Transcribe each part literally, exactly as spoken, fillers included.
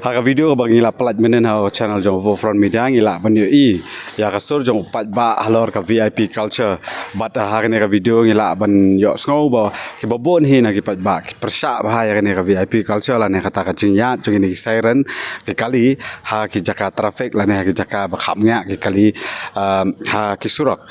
Ha ka video ba ngi la pynlait mynnin ha channel jong Forefront Media, ngi la ban ïohi ïa ka sur jong u paidbah halor ka V I P culture. Bad ha kane ka video ngi la ban ïohsngew ba kiba bun hi na ki paidbah ki pyrshah bha ïa kane ka V I P culture lane kata ka jingïaid jong kine ki siren, ki kali ha ki jaka traffic lane ha ki jaka ba kham ngiah ki kali, um, ha ki surok.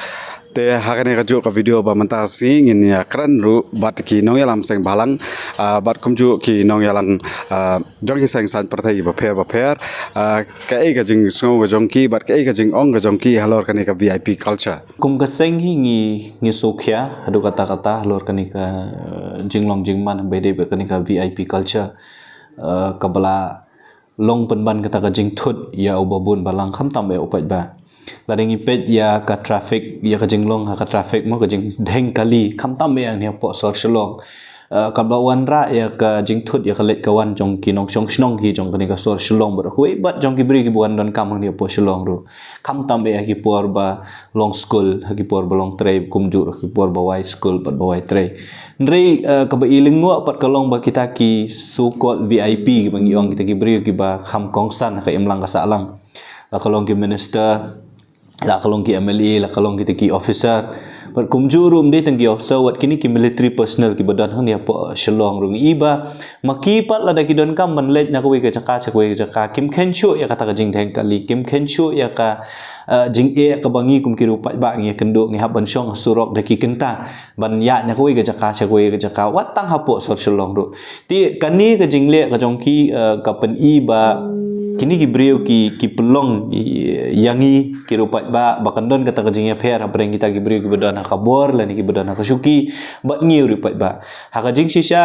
Te ha kane kajuh ka video ba mynta shi ngin ïa kren ruh bad ki nongïalam seng bhalang, ah, bad kumjuh ki nongïalam, ah, jong ki seng saiñ pyrthei bapher bapher, ah, kaei ka jingsngew ka jong ki bad kaei ka jingong ka jong ki halor kane ka V I P culture. Kum ka seng hi ngi, ngi sngewkhia haduh katta katta halor kane ka, eh, jinglong jingman ba ïadei bad kane ka V I P culture, eh, kaba la long pynban kata ka jingthut ïa uba bun balang khamtam ïa u paidbah. Lada ngi peit ïa ka traffic, ïa ka jinglong ha ka traffic mo, ka jingdheng kali khamtam ïa ngi hapoh sor Shillong. Eh, kaba wanrah ïa ka jingthut ïa ka leit ka wan jong ki nongshong shnong hi jong kane ka sor Shillong bad kawei bad jong ki briew kiba wan donkam hangne hapoh Shillong ruh. Khamtam ïa ki por ba long skul, ha ki por ba long trei, kumjuh ha ki por ba wai skul bad ba wai trei. Hynrei, eh, kaba i lyngngoh pat ka long ba kita ki so-called V I P kiba ngi ong, kita ki briew kiba kham kongsan ha ka imlang ka sahlang, la ka long ki minister, la ka long ki M L A, la ka long kita ki officer. Bad kumjuh ruh ym dei tang ki officer, wat kine ki military personnel kiba don hangne hapoh Shillong ruh ngi i ba ma ki pat lada ki donkam ban leit na kawei ka jaka sha kawei ka jaka, kim khein shuh ïa kata ka jingdheng kali, kim khein shuh ïa ka, eh, jingeh kaba ngi kum ki riew paidbah ngi ïakynduh, ngi hap ban shong ha surok da ki kynta ban ïaid na kawei ka jaka sha kawei ka jaka, wat tang hapoh sor Shillong ruh. Te kane ka jingleh ka jong ki, eh, ka pyni ba kine ki briew ki, ki pynlong, eh, ïa ngi ki riew paidbah ba kan don kata ka jingïapher hapdeng kita ki briew kiba don ha ka bor lane kiba don ha ka shuki bad ngi u riew paidbah. Ha ka jingshisha,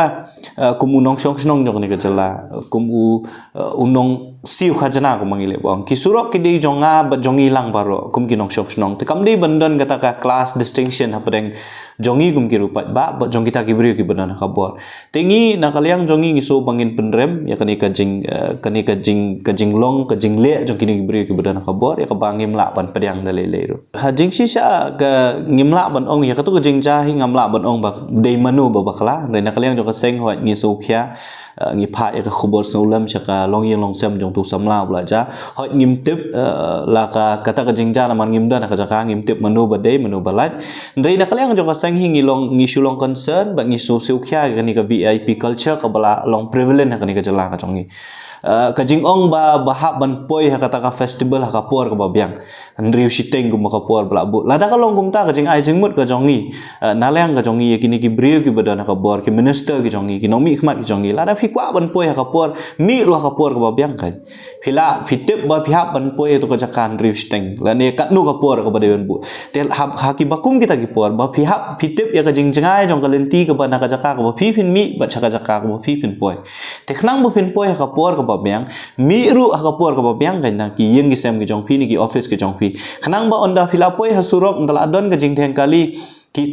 eh, kum u nongshong shnong jong kane ka jylla, kum u, eh, u nongsiew khajna kumba ngi leh ban ong, ki surok ki dei jong nga bad jong ngi lang baroh kum ki nongshong shnong. Te kam dei ban don kata ka class distinction hapdeng jong ngi kum ki riew paidbah bad jong kita ki briew kiba don ha ka bor. Te ngi na ka liang jong ngi ngi shu ba ngin pynrem ïa kane ka jing, eh, kane ka jing, ka jinglong, ka jingleh jong kine ki briew kiba don ha ka bor, ïa kaba ngim lah ban pdiang da lei lei ruh. Ha jingshisha ka ngim lah ban ong, ïa kato ka jingjia hi ngam lah ban ong ba dei mano ba bakla. Hynrei na ka liang jong ka seng hooid ngi sngewkhia, eh, ngi phah ïa ka khubor sngewlem sha ka longïing longsem jong utu u samla uba la jia. Hooid ngim tip, eh, la ka, kata ka jingjia namar ngim don ha ka jaka, ngim tip mano ba dei mano ba lait. Hynrei na ka liang jong ka seng hi ngi long, ngi shu long concern bad ngi shu sngewkhia ïa kane ka V I P culture kaba la long prevalent ha kane ka jylla ka jong ngi. Eh, ka jingong ba, ba hap ban poi ha kata ka festival ha ka por kaba biang, hynriew shiteng kumba ka por ba la buh. Lada ka long kumta ka jingai jingmut ka jong ngi, eh, na liang ka jong ngi ïa kine ki briew kiba don ha ka bor, ki minister ki jong ngi, ki nongmihkhmat ki jong ngi, lada phi kwah ban poi ha ka por, mih ruh ha ka por kaba biang kan. Phi lah, phi tip ba phi hap ban poi ha kato ka jaka hynriew shiteng lane katno ka por kaba dei ban buh. Te ha, ha kiba kum kita ki por ba phi hap, phi tip ïa ka jingjngai jong ka lynti kaba na ka jaka kaba phi phin mih bad sha ka jaka kaba phi phin poi. Te khnang ba phin poi ha ka por kaba biang, mih ruh ha ka por kaba biang kan na ki ïing ki sem ki jong phi ne ki office ki jong phi. Khnang ba ynda phi la poi ha surok ynda la don ka jingdheng kali, ki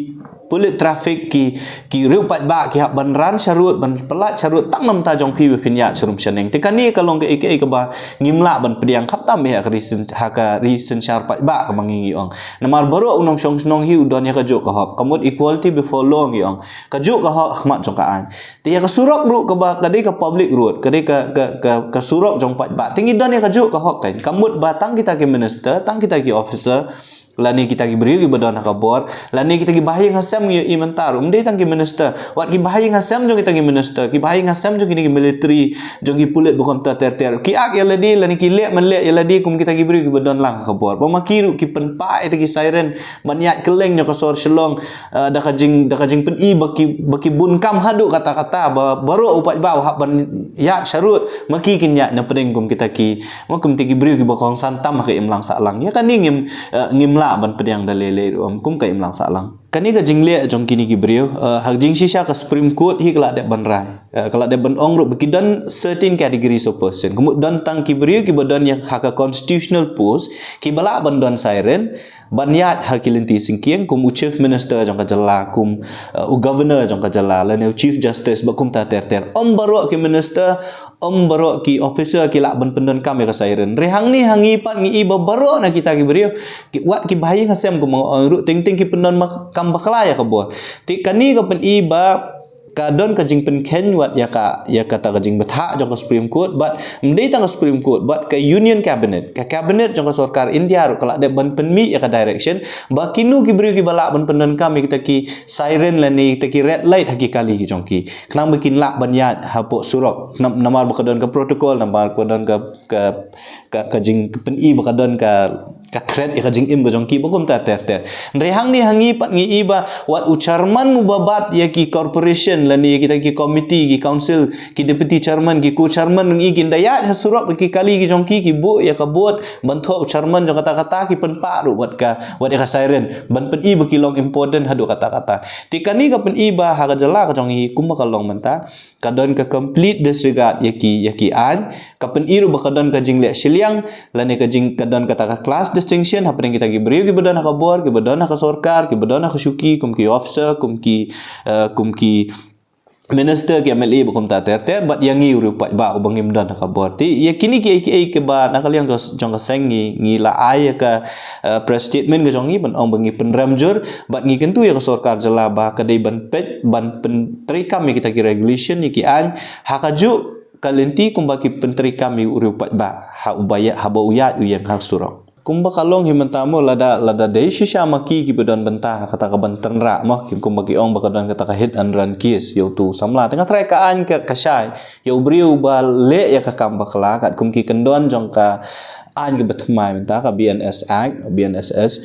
pulit traffic, ki, ki riew paidbah ki hap ban ran sharud, ban pyllait sharud tang namar jong phi ba phin ïaid sharum shaneng. Te kane ka long kaei kaei kaba ngim lah ban pdiang khamtam ïa ka ri syn-, ha ka ri synshar paidbah kaba ngi ngi ong. Namar baroh u nongshong shnong hi u don ïa kajuh ka hok. Ka mut equality before law ngi ong. Kajuh ka hok ha khmat jong ka aiñ. Te ïa ka surok ruh kaba ka dei ka public road, ka dei ka, ka, ka, ka surok jong paidbah. Te ngi don ïa kajuh ka hok kan. Ka mut ba tang kita ki minister, tang kita ki officer, lane kita ki briew kiba don ha ka bor, lane kita ki bahaïing hasem ngi ïohi mynta ruh, ym dei tang ki minister, wat ki bahaïing hasem jong kita ki minister, ki bahaïing hasem jong kine ki military, jong ki pulit ba kumta ter ter, ki ak ïa lade lane ki leh man leh ïa lade kum kita ki briew kiba don lang ha ka bor. Ba ma ki ruh ki pynpah ïa kita ki siren ban ïaid kylleng jong ka sor Shillong, eh, da ka jing, da ka jingpyni ba ki, ba ki bun kam haduh katta katta, ba baroh u paidbah u hap ban ïaid sharud, ma ki kin ïaid na pdeng kum kita ki, ma kum kita ki briew kiba kongsan tam ha ka imlang sahlang. Ïa kane ngim, eh, ngim lah ban pdiang da lei lei ruh kum ka imlang sahlang. Kane ka jingleh jong kine ki briew, eh, ha ka jingshisha ka Supreme Court hi ka la dep ban rai. Eh, ka la dep ban ong ruh ba ki don certain categories of person. Ka mut don tang ki briew kiba don ïa ha ka constitutional post, kiba lah ban don siren ban ïaid ha ki lynti syngkien, kum u Chief Minister jong ka jylla, kum, eh, u Governor jong ka jylla, lane u Chief Justice, bad kumta ter ter. Ym baroh ki minister, ym baroh ki officer ki lah ban pyndonkam ïa ka siren. Hynrei hangne ha ngi pat ngi i ba baroh na kita ki briew, ki, wat ki bahaïing hasem kumba nga ong ruh, teng teng ki pyndonkam bakla ïa ka bor. Te kane ka pyni ba Ka don ka jingpynkheiñ wat ïa ka, ïa kata ka jingbthah jong ka Supreme Court, bad ym dei tang ka Supreme Court, bad ka Union Cabinet, ka Cabinet jong ka sorkar India ruh ka la dep ban pynmih ïa ka direction ba kino ki briew kiba lah ban pyndonkam ïa kita ki siren lane kita ki red light ha ki kali ki jong ki, khnang ba kin lah ban ïaid hapoh surok. Nam-, namar ba ka don ka protocol, namar ba ka don ka, ka, ka, ka jingpyni ba ka don ka, ka threat ïa ka jingim ka jong ki ba kumta ter ter. Hynrei hangne ha ngi pat ngi i ba wat u chairman uba bat ïa ki corporation lane ïa kita ki committee, ki council, ki deputy chairman, ki co-chairman, ngi kin da ïaid ha surok ki kali ki jong ki, ki buh ïa ka board ban thoh u chairman jong kata kata, ki pynpah ruh wat ka, wat ïa ka siren ban pyni ba ki long important haduh kata kata. Te kane ka pyni ba ha ka jylla ka jong ngi kumba ka long mynta, ka don ka complete disregard ïa ki, ïa ki aiñ. Ka pyni ruh ba ka don ka jingleh shiliang lane ka jing, ka don kata ka class distinction hapdeng kita ki briew kiba don ha ka bor, kiba don ha ka sorkar, kiba don ha ka shuki, kum ki officer, kum ki, eh, kum ki minister, ki M L A ba kumta ter ter, bad ïa ngi u riew paidbah uba ngim don ha ka bor. Te ïa kine ki, ki, kiba na ka liang ka, jong ka seng ngi, ngi la ai ïa ka, eh, press statement ka jong ngi ban ong ba ngi pynrem jur, bad ngi kyntu ïa ka sorkar jylla ba ka dei ban peit, ban pyntreikam ïa kita ki regulation, ïa ki aiñ ha kajuh ka lynti kumba ki pyntreikam ïa u riew paidbah ha uba ïa, haba u ïaid u ïeng ha surok. Kumba ka long hi mynta mo, lada, lada dei shisha ma ki kiba don bynta ha kata ka ban tynrah mo, ki, kumba ki ong ba ka don kata ka hit and run case ïa utu u samla, te nga trai ka aiñ ka, ka shai ïa u briew ba leh ïa ka kam bakla katkum ki kyndon jong ka aiñ kaba thymmai mynta, ka B N S Act, B N S S.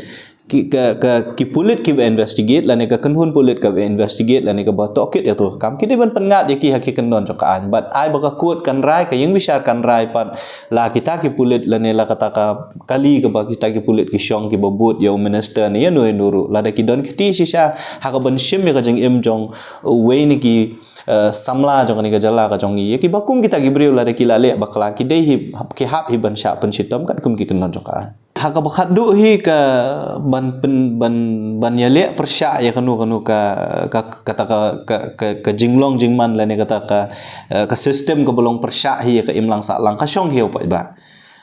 Ki, ka, ka, ki pulit kiba investigate lane ka kynhun pulit kaba investigate lane kaba tohkit ïa utu u kam, ki dei ban pynngat ïa ki ha ki kyndon jong ka aiñ. Bad ai ba ka court kan rai, ka ïingbishar kan rai pat la kita ki pulit lane la kata ka kali kaba kita ki pulit ki shong kiba bud ïa u minister ne ïa no ïa no ruh, lada ki don kti shisha ha ka ban shim ïa ka jingim jong uwei na ki, eh, samla jong kane ka jylla ka jong ngi, ïa kiba kum kita ki briew lada ki la leh bakla, ki dei hi, ki hap hi ban shah pynshitom katkum ki kyndon jong ka aiñ. Ha kaba khatduh hi ka ban pyn, ban, ban ïaleh pyrshah ïa kano kano ka, ka, kata ka, ka, ka, ka jinglong jingman lane kata ka, eh, ka system kaba long pyrshah hi ïa ka imlang sahlang, ka shong hi ïa u paidbah.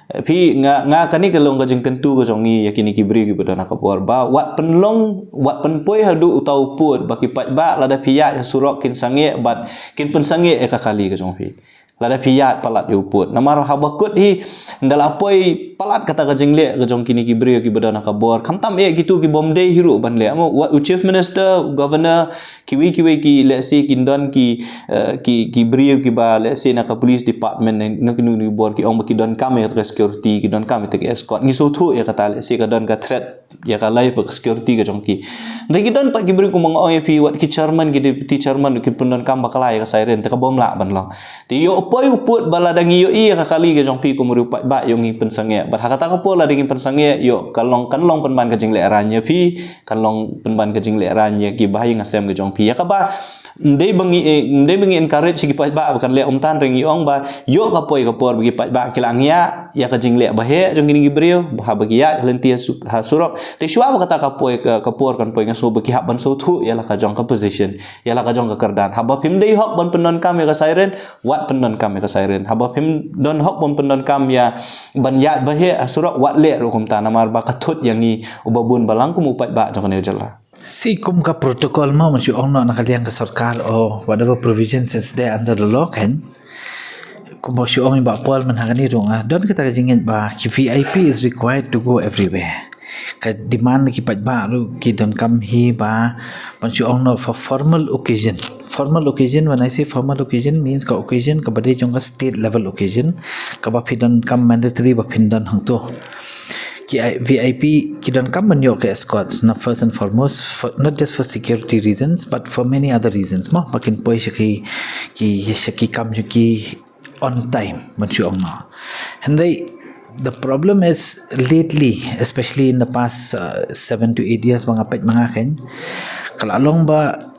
Eh, phi, nga, nga kane ka long ka jingkyntu ka jong ngi ïa kine ki briew kiba don ha ka bor ba wat pynlong, wat pynpoi haduh uta u pud ba ki paidbah lada phi ïaid ha surok kin sangeh bad kin pynsangeh ïa ka kali ka jong phi. Lada phi ïaid palat ïa u pud. Namar haba kut hi, ynda la poi palat kata ka jingleh ka jong kine ki briew kiba don ha ka bor, khamtam eh kitu ki bym dei hi ruh ban leh. Mo, wat u chief minister, u governor, kiwei kiwei ki, let's say, kin don ki, eh, ki, ki briew kiba, let's say, na ka police department ne, na kino kino ki bor, ki ong ba ki donkam ïa ka security, ki donkam ïa ka escort. Ngi sngewthuh ïa kata, let's say, ka don ka threat ïa ka life bad ka security ka jong ki. Hynrei ki don pat ki briew kumba nga ong ïa phi, wat ki chairman, ki deputy chairman, ki pyndonkam bakla ïa ka siren, te ka bym lah ban long. Te ïoh poi u pud ba lada ngi ïohi ïa ka kali ka jong phi kum u riew paidbah, ïoh ngi pynsangeh. Bad ha kata ka por lada ngi pynsangeh, ïoh ka long, kan long pynban ka jinglehrain ïa phi, kan long pynban ka jinglehrain ïa ki bahaïing hasem ka jong phi. Ïa kaba ym dei ba ngi, eh, ym dei ba ngi encourage ïa ki paidbah ba kan leh, ym tang, hynrei ngi ong ba ïoh ka poi ka por ba ki paidbah ki la ngiah ïa ka jingleh baheh jong kine ki briew, ba haba ki ïaid ha lynti ha su-, ha surok. Te shuwa ba kata ka poi ka, ka por kan poi, nga sngew ba ki hap ban sngewthuh ïa la ka jong ka position, ïa la ka jong ka kyrdan. Haba phim dei hok ban pyndonkam ïa ka siren, wat pyndonkam ïa ka siren. Haba phim don hok ban pyndonkam ïa ban ïaid baheh ha surok, wat leh ruh kumta, namar ba ka thut ïa ngi uba bun balang kum u paidbah jong kane ka jylla. Shi kum ka protocol mo, ban shu ong noh na ka liang ka sorkar, or whatever provisions is there under the law, kan. Kumba shu ong i Bah Paul mynta ha kane ruh, ah, don kata ka jingngeit ba ki V I P is required to go everywhere. Ka demand ki paidbah ruh ki donkam hi ba, ban shu ong noh, for formal occasion. Formal occasion, when I say formal occasion, means ka occasion kaba dei jong ka state level occasion, kaba phi donkam mandatory ba phin don hangto. Ki I-, V I P ki donkam ban ïoh ka escorts, na first and foremost, for, not just for security reasons, but for many other reasons. Mo, ba kin poi sha ki, ki, sha ki kam jong ki on time, ban shu ong noh. Hynrei, the problem is lately, especially in the past, uh, seven to eight years, ba nga peit ma nga, kan, ka la long ba,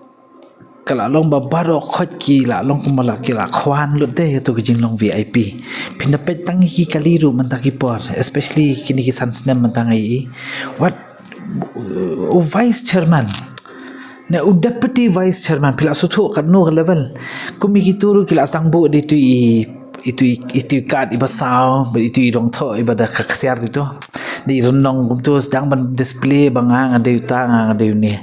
ka la long ba baroh khoit ki la long kumba la, ki la khwan lut de ïa tu ka jinglong V I P. Phin da peit tang ki kali ruh mynta ki por, especially kine ki san snem mynta nga ïohi. Wat, u vice chairman ne u deputy vice chairman, phi la sngewthuh katno ka level. Kum ïa kitu ruh ki la sdang buh da itu i, itu i, itu i card iba saw, bad itu i rong thoh iba da ka ksiar itu. Da i rynong kumtu, sdang ban display ba nga, nga dei uta, nga, nga dei une.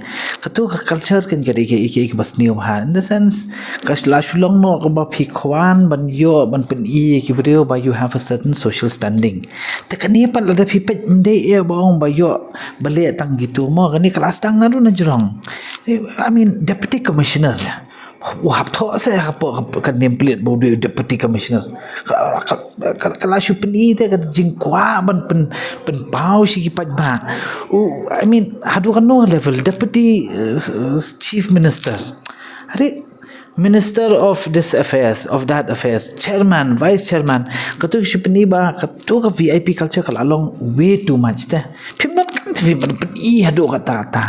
Katu ka culture kan ka dei ka, ka, ka ba sniew ha. In the sense, ka la shu long noh kaba phi kwah ban ïoh, ban pyni ïa ki briew ba you have a certain social standing. Te kane pat lada phi peit ym dei ïa ba ong ba ïoh, ba leh tang kitu mo, kane ka la sdang naduh na jrong. I mean, deputy commissioner ïa. U hap thoh se hapoh ka, ka name plate ba u dei deputy commissioner. Ka, ka, ka, ka la shu pyni te ka jingkwah ban pyn, pynpaw sha ki paidbah. U, I mean, haduh kano level, deputy, uh, chief minister. Hari, minister of this affairs, of that affairs, chairman, vice chairman. Katu shu pyni ba, katu ka V I P culture ka la long way too much te. Phim donkam te phi ban pyni haduh katta katta.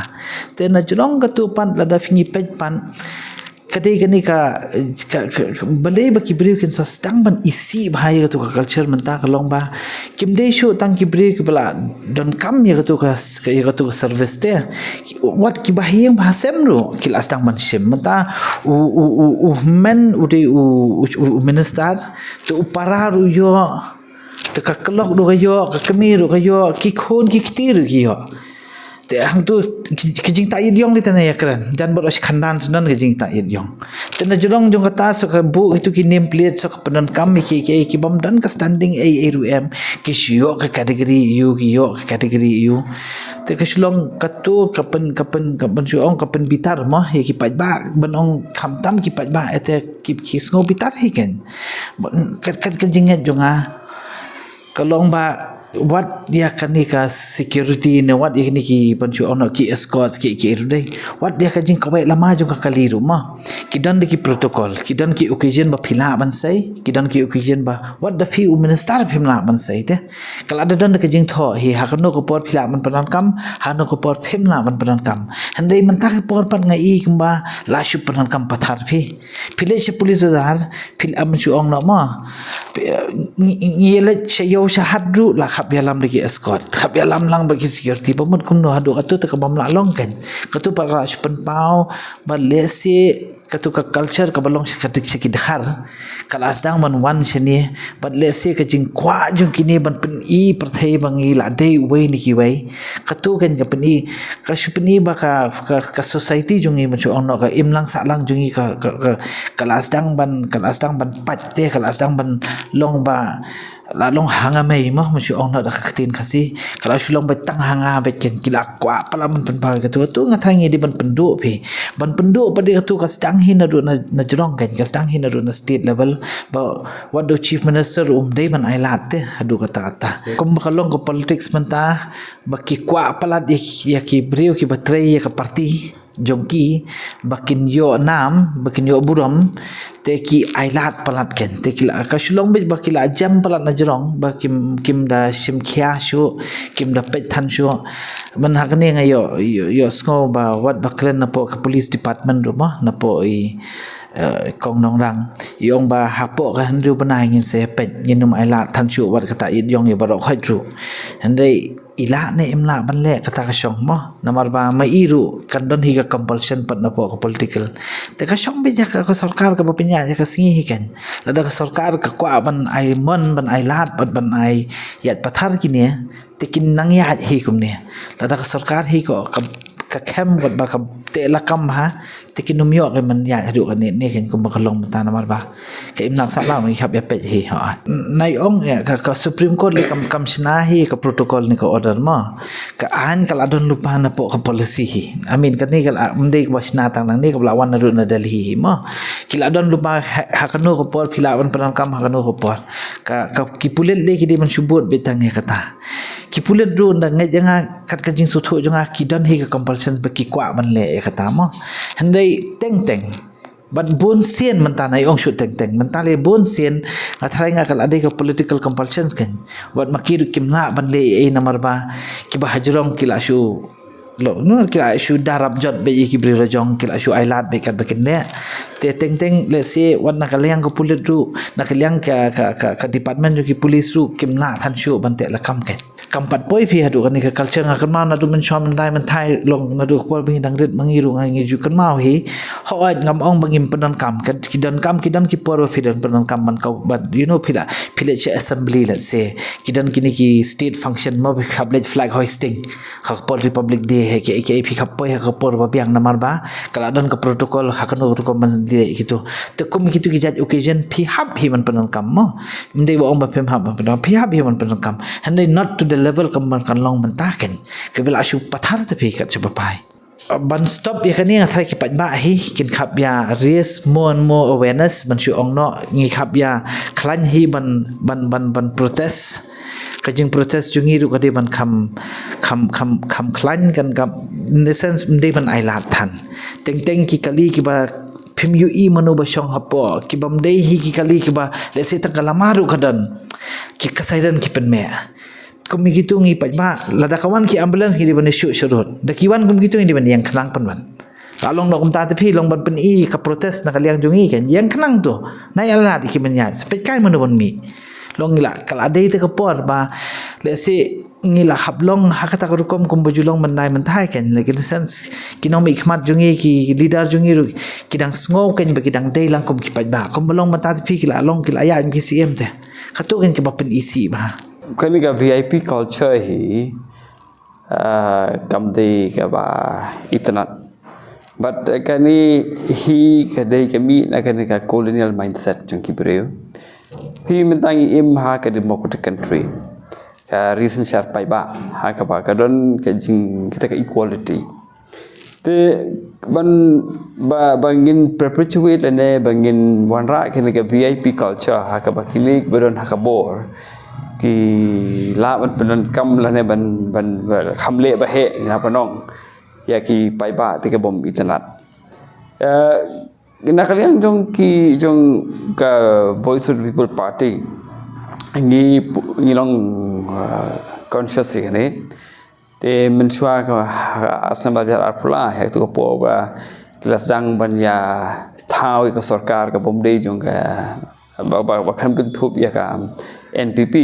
Te na jrong katu pat lada phi ngi peit pat, ka dei kane ka, ka, ka, ka, balei ba ki briew kin sa sdang ban isih bha ïa katu ka culture mynta ka long ba kim dei shuh tang ki briew kiba la donkam ïa katu ka, ïa katu ka service te. Wat kiba ha ïing ba ha sem ruh ki la sdang ban shim. Mynta u, u, u, u hynmen u dei u, u, u, u minister, te u para ruh u ïoh, te ka khlok ruh ka ïoh, ka kmie ruh ka ïoh, ki khun ki kti ruh ki ïoh. Te hangtu ki, ki jingtah ïit ïong lei te na ïakren. Jan bad osh khandan sunan ki jingtah ïit ïong. Te na jrong jong kata sa ka buh itu ki name plate sa ka pyndonkam ïa ki, ki, ki bym don ka standing ei ei ruh em. Ki shu ïoh ka category ïa u, ki ïoh ka category ïa u. Te ka shu long katu ka pyn, ka pyn, ka pyn shu ong ka pynbitar mo ïa ki paidbah, ban ong khamtam ki paidbah, eh, te ki, ki sngew bitar hi kan. Ka, ka, ka jingngeit jong nga ka long ba wat ïa kane ka security ne wat ïa kine ki ban shu ong noh ki escorts ki, ki ruh dei. Wat ïa ka jingkawei lama jong ka kali ruh mo. Ki don da ki protocol, ki don ki occasion ba phi lah ban sei, ki don ki occasion ba wat da phi u minister phim lah ban sei te. Ka la da don da ka jingthoh hi, ha kano ka por phi lah ban pyndonkam, ha kano ka por phim lah ban pyndonkam. Hynrei mynta ka por pat nga i kumba la shu pyndonkam pathar phi. Phi leit sha police bazar, phi la, am, shu ong noh mo. Phi, eh, ngi, ngi, ngi leit sha ïew sha hat ruh la khap ïalam da ki escort. Khap ïalam lang bad ki security. Ba mut kumno haduh katu te ka bym lah long kan. Katu pat ka la shu pynpaw ba lehse katu ka culture kaba long sha ka dik sha ki dkhar ka la sdang ban wan shane. Bad lehse ka jingkwah jong kine ban pyni pyrthei ba ngi la dei uwei na kiwei. Katu kan ka pyni, ka shu pyni ba ka, ka, ka society jong ngi, mynshuwa ong noh, ka imlang sahlang jong ngi ka, ka, ka, ka la sdang ban, ka la sdang ban pait te, ka la sdang ban long ba, la long hanga mei mo, mynshuwa ong noh da ka ktien Khasi, ka la shu long ba tang hanga beit kan, ki la kwah palat ban pynpaw katu, katu nga tharai ngi dei ban pynduh phi, ban pynduh pat dei katu ka sdang hi naduh na, na jrong kan, ka sdang hi naduh na state level, ba wat da u Chief Minister um dei ban ailad te, haduh katta katta. Kumba ka long ka politics mynta, ba ki kwah palat ïa, ïa ki briew kiba trei ïa ka party jong ki, ba kin ïoh nam, ba kin ïoh burom, te ki ailad palat kan. Te ki la, ka shu long beit ba ki la jem palat na jrong, ba kim, kim da shim khia shuh, kim da peit than shuh. Mynta ha kane nga ïoh, ïoh, ïoh sngew ba wat ba kren napoh ka police department ruh mo, napoh i, eh, Kong Nongrang. I ong ba hapoh ka hynriew bnai ngin sa ïa peit, ngin ym ailad than shuh wat kata ïit ïong ïa baroh khoit ruh. Hynrei i lah ne im lah ban leh kata ka shong mo. Namar ba ma i ruh kan don hi ka compulsion pat napoh ka political. Te ka shong beit ïa ka, ka sorkar kaba pynïaid ïa ka sngi hi kan. Lada ka sorkar ka kwah ban ai mon, ban ailad, ban, ban ai ïaid pathar kine. Te kin nang ïaid hi kumne. Lada ka sorkar hi ko ka, ka khem kot ba ka teh lakam ha. Te kin ym ïoh ka man ïaid haduh kane ne kan kumba ka long mynta namar ba ka imlang sahlang ngi khap ïa peit hi ha. Nai ong ïa ka, ka Supreme Court lei kam, kam shna hi ka protocol ne ka order mo. Ka aiñ ka la don lypa napoh ka policy hi. I mean kane ka la, ym dei kaba shna tang nangne, kaba la wan naduh na Delhi hi mo. Ki la don lypa ha, ha kano ka por phi lah ban pyndonkam ha kano ka por. Ka, ka ki pulit lei ki dei ban shu bud beit tang ïa kata. Ki pulit ruh nda ngeit ïa nga kat ka jingsngewthuh jong nga ki don hi ka compulsion ba ki kwah ban leh ïa kata mo. Hynrei teng teng. Bad bun sien mynta nai ong shuh teng teng. Mynta lei bun sien nga tharai nga ka la dei ka political compulsion kan. Bad ma ki ruh kim lah ban leh ei ei namar ba kiba ha jrong ki la shu lo, no, ki la shu darap jot beit ïa ki briew la jong, ki la shu ailad beit kat ba kin leh. Te teng teng lehse wat na ka liang ka pulit ruh, na ka liang ka, ka, ka, ka department jong ki police ruh kim lah than shuh ban teh lakam kan. Kam pat poi phi haduh kane ka culture nga kynmaw naduh mynshuwa myndai mynthai long naduh ka por ba ngi dang rit ma ngi ruh nga ngi ju kynmaw hi. Hooid ngam ong ba ngim pyndonkam, ki donkam ki don ki por ba phi don pyndonkam ban ka, ban, you know, phi la, phi leit sha assembly, let's say. Ki don kine ki state function mo, phi hap leit flag hoisting. Ha ka por Republic Day He ki ki phi khap poi ha ka por ba biang namar ba ka la don ka protocol ha kano ka rukom ban leh kito. Te kum kito ki jait occasion phi hap hi ban pyndonkam mo. Ym dei ba ong ba phim hap ban pyndonkam, phi hap hi ban pyndonkam. Hynrei not to the level kam ban kan long mynta kan. Ka ba la shu pathar te phi kat shu ba pai. Ban stop ïa kane nga tharai ki paidbah hi kin khap ïa raise more and more awareness ban shu ong noh ngi khap ïa khlaiñ hi ban ban ban ban protest. Ka jing protest jong ngi ruh ka dei ban kham kham kham kham khlaiñ kan kham in the sense ym dei ban ai lad than. Teng teng ki kali kiba phim ïohi mano ba shong hapoh, kiba ym dei hi ki kali kiba lehse tang ka lama ruh ka don. Ki ka siren ki pynmeh. Kum kito ngi paidbah, lada ka wan ki ambulance ngi dei ban ïa shu shu rut. Da ki wan kum kito ngi dei ban ïeng khnang pynban. La long noh kumta te phi long ban pyni ka protest na ka liang jong ngi kan ïeng khnang to. Na ïa lad ki ban ïa. Sa peit kai mano ban mih. Long ngi la ka la dei te ka por ba lehse ngi la hap long ha kata ka rukom kum ba ju long ban dei mynta kan. Like in the sense ki nongmihkhmat jong ngi ki leader jong ngi ruh ki dang sngew kan ba ki dang dei lang kum ki paidbah. Kum ba long mynta te phi ki la long ki la ïa ki C M te. Kato kan kaba pyni si ba. Kane ka V I P culture hi, ah, kam dei kaba itynnad. But, eh, kane hi ka dei ka mih na kane ka colonial mindset jong ki briew. Phi mynta ngi im ha ka democratic country. Ka ri synshar paidbah ha kaba ka don ka jing kita ka equality. Te ban ba ba ngin perpetuate lane ba ngin wanrah kane ka V I P culture ha kaba kine ba don ha ka bor ki lah ban pyndonkam lane ban ban, ban kham leh ba heh ngi lah ban ong ïa ki paidbah te ka bym itynnad. Eh, na ka liang jong ki jong ka Voice of the People Party ngi pu- ngi long, eh, conscious ïa kane. Te mynshuwa ka ha, ha, ha, ar snem ba hajar arphew lai, ha katu ka por ba ki la sdang ban ïa thaw ïa ka sorkar ka bym dei jong ka, ba, ba, ba khlem kynthup ïa ka N P P.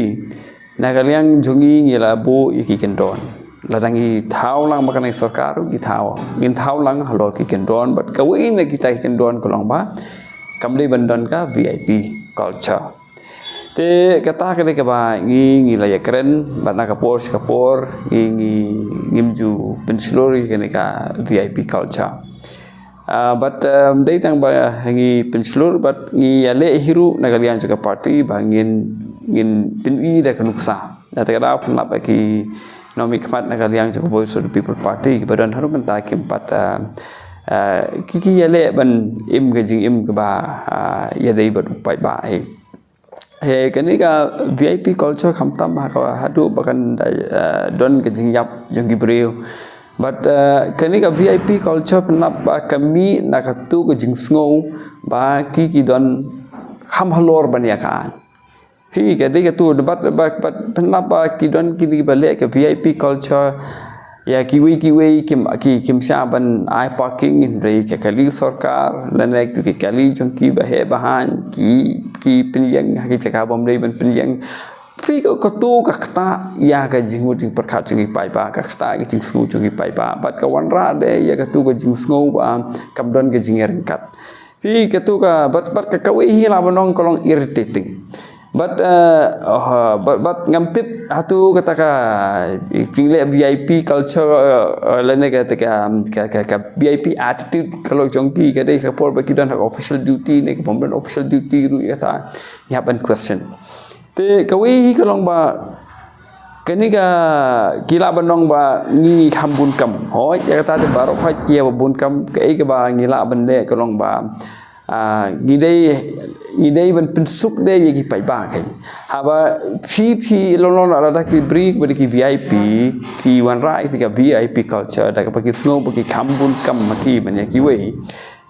Na ka liang jong ngi ngi la buh ïa ki kyndon. Lada ngi thaw lang ma kane ka sorkar, ngi thaw. Ngin thaw lang halor ki kyndon, bad kawei na kita ki kyndon ka long ba kam dei ban don ka V I P culture. Te kata ka dei kaba ngi, ngi la ïakren, bad na ka por sha ka por, ngi, ngi, ngim ju pynshlur ïa kane ka V I P culture. Ah, bad, um, dei tang ba ngi pynshlur, bad ngi ïaleh hi ruh na ka liang jong ka party, ba ngin, ngin pyni da ka nuksa. Na kata ka daw pynlap ba ki nongmihkhmat na ka liang jong ka Voice of the People Party, kiba don haduh mynta kim pat, ah, ah, ki, ki ïaleh ban im ka jingim kaba, ah, ïadei bad u paidbah hi. He, kane ka V I P culture khamtam ha ka haduh ba kan da, eh, don ka jingïap jong ki briew. But, eh, kane ka V I P culture pynlap ba ka mih na katu ka jingsngew ba ki ki don kham halor ban ïa ka. Hi, ka dei katu, but, but, but pynlap ba ki don kine ba leh ka V I P culture. Ïa kiwei kiwei kim, ki, kim shah ban ai parking hynrei ka kali sorkar, lane tu ki kali jong ki ba heh ba haiñ, ki, ki pynïeng ha ki jaka bym dei ban pynïeng. Phi ka, katu ka ktah ïa ka jingmut jingpyrkhat jong ki paidbah, ka ktah ïa ka jingsngew jong ki paidbah. Bad ka wanrah de ïa katu ka jingsngew ba kam don ka jingïaryngkat. Hi katu ka, bad, bad ka kawei hi lah ban ong ka long irritating. Bad, eh, oh, bad, bad ngam tip hato kata ka jingleh V I P culture, eh, eh, lane kata ka, ka, ka, ka V I P attitude ka long jong ki, ka dei ka por ba ki don ha ka official duty ne ka bym don official duty ruh ïa kata. Ngi hap ban question. Te kawei hi ka long ba kane ka ki lah ban ong ba ngi, ngi kham bun kam. Hooid, ïa kata te baroh khoit ki ïa ba bun kam, kaei kaba ngi lah ban leh ka long ba, ah, ngi dei, ngi dei ban pynsuk de ïa ki paidbah kein. Haba phi, phi long long lada ki briew ba dei ki V I P, ki wanrah ïa ka V I P culture, da kaba ki sngew ba ki kham bun kam ma ki ban ïa kiwei.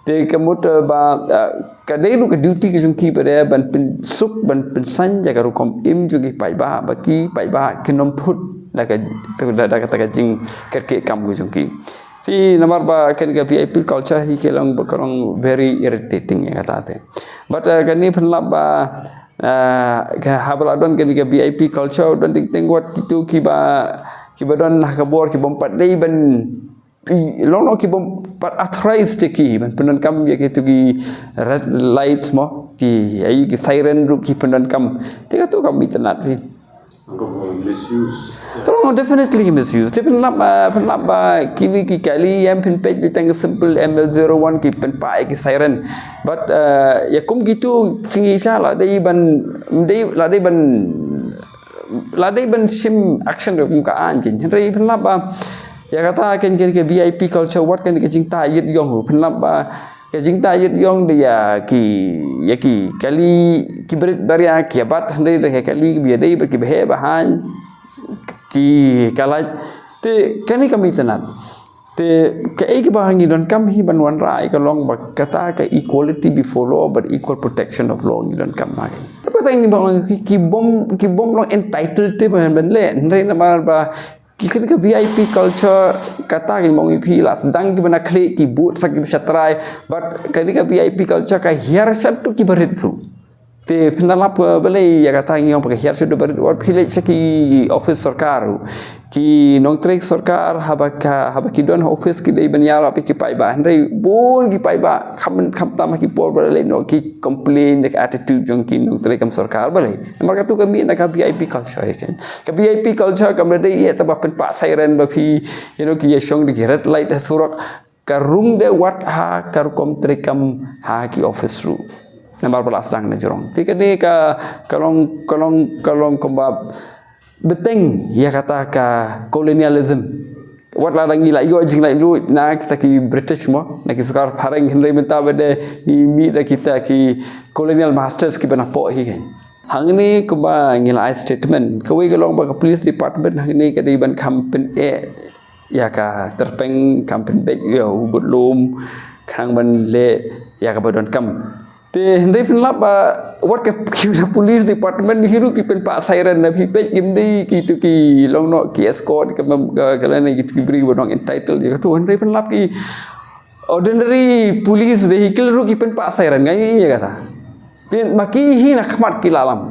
Te ka mut, eh, ba, eh, ka dei ruh ka duty ka jong ki ba dei ban pynsuk, ban pynsaiñ ïa ka rukom im jong ki paidbah, ba ki paidbah kin ym phut da ka, da, da kata ka jingkyrkieh kam ka jong ki. Phi namar ba kane ka V I P culture hi ka long ba ka long very irritating ïa kata te. But, eh, kane pynlap ba, eh, ka haba la don kane ka V I P culture don teng teng wat kito kiba, kiba don ha ka bor ki bym pat dei ban Ki long long ki bym pat authorized te ki ban pyndonkam ïa kitu ki red lights mo, ki, ai, ki siren ruh ki pyndonkam. Te katu kam itynnad hi. Misuse. Ka long definitely misuse. Te pynlap, uh, pynlap ba kine ki kali ïa pynpeit ïa tang simple M L zero one ki pynpah ïa ki siren. But uh, ïa kum kitu shisha la dei ban dei la dei ban la dei ban shim action ruh kum ka aiñ kin. Hynrei pynlap ba ïa kata kin kin ka V I P culture wat kan ka jingtah ïit ïong ruh pynlap ba ka jingtah ïit ïong de ïa ki ïa ki kali ki barit baria ki bat hynrei de ka kali ki ba dei ba ki ba heh ba haiñ ki kalaj. Te kane ka mih tynat. Te kaei kaba ngi donkam hi ban wanrah ïa ka long ba kata ka equality before law but equal protection of law ngi donkam ma ngi. Kata ngi ba ki bom ki bom long entitled te ban ban leh hynrei namar ba ki kane ka V I P culture kata ki mong ip hi la sdang ki bana khlieh ki but sa ki ba shatrai but kane ka V I P culture ka hiar shat tu ki barit tu. Te pynlap ka balei ïa kata ngi ong ba ka hiar shat tu barit wat phi leit sa ki office sorkar ki nongtrei sorkar haba ka haba ki don office ki dei ban ïarap ki paidbah hynrei bun ki paidbah kham kham tam ki por ba lei no ki complain da ka attitude jong ki nongtrei kam sorkar balei. Namar katu ka mih na ka V I P culture kan. Ka V I P culture kam da dei ïa ta ba pynpah siren ba phi you know ki ïa shong da ki red light ha surok ka rung de wat ha ka rukom treikam ha ki office ruh. Namar ba la sdang na jrong. Te kane ka ka long ka long ka long kumba bteng ïa kata ka colonialism. Wat la dang ngi la ïoh jinglaitluid na kita ki British mo na ki sorkar phareng hynrei mynta ba de ngi mih da kita ki colonial masters ki ba napoh hi kan. Hangne kumba ngi la ai statement kawei ka long ba ka police department hangne ka dei ban kham pyneh ïa ka tyrpeng kham pynbeit ïa u budlum khang ban leh ïa ka ba donkam. Te hynrei pynlap ba wat ka ki police department hi ruh ki pynpah siren na phi peit kim dei kitu ki long noh ki escort ka ka lane kitu ki bri ba dong entitled ïa katu hynrei pynlap ki ordinary police vehicle ruh ki pynpah siren ngai ïa kata. Te ma ki hi na khmat ki la lam.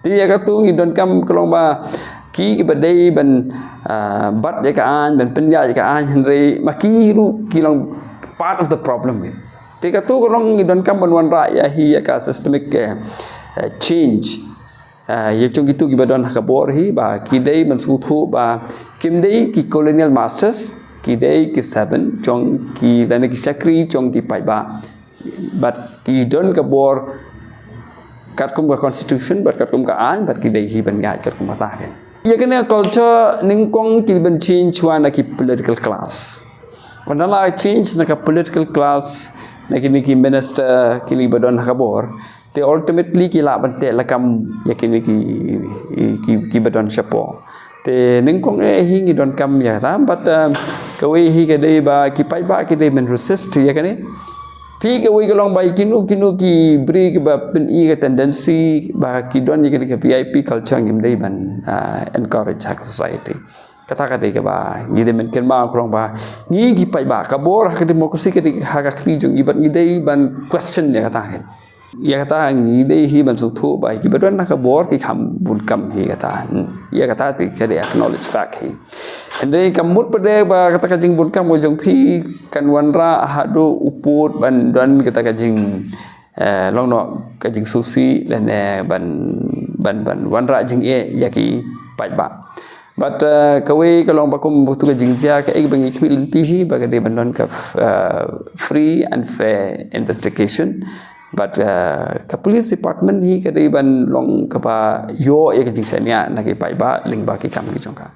Te ïa katu ngi donkam ka long ba ki ki ba dei ban bat ïa ka aiñ ban pynïaid ïa ka aiñ hynrei ma ki ruh ki long part of the problem. Te katu ka long ngi donkam ban wanrah ïa hi ïa ka systemic change. Ïa jong kitu ki ba don ha ka bor hi ba ki dei ban sngewthuh ba kim dei ki colonial masters ki dei ki servant jong ki lane ki shakri jong ki paidbah. Bad ki don ka bor katkum ka constitution bad katkum ka aiñ bad ki dei hi ban ïaid katkum kata kan. Ïa kane culture nyngkong ki ban change wa na ki political class. Wan la change na ka political class na kine ki minister kine ba don ha ka bor. Te ultimately ki lah ban teh lakam ïa kine ki ki ki ba don shapoh. Te nyngkong eh hi ngi donkam ïa kata but kawei hi ka dei ba ki paidbah ki dei ban resist ïa kane. Phi kawei ka long ba kino kino ki bri ki ba pyni ka tendency ba ki don ïa kane ka V I P culture ngim dei ban encourage ha ka society. Kata ka dei ka ba ngi dei ban kynmaw ka long ba ngi ki paidbah ka bor ha ka democracy ka dei ha ka kti jong ngi bad ngi dei ban question ïa kata kan. Ïa kata ngi dei hi ban sngewthuh ba ki ba don ha ka bor ki kham bun kam hi kata. Ïa kata te ka dei acknowledge fact hi. Hynrei ka mut pat de ba kata ka jingbun kam ka jong phi kan wanrah haduh u pud ban don kata ka jing long noh ka jingsngewsih lane ban ban ban wanrah jingeh ïa ki paidbah. But kawei ka long ba kum tu ka jingjia kaei ba ngi khmih lynti hi ba ka dei ban don ka free and fair investigation. But ka police department hi ka dei ban long kaba ïoh ïa ka jingshaniah na ki paidbah lyngba ki kam ki jong ka.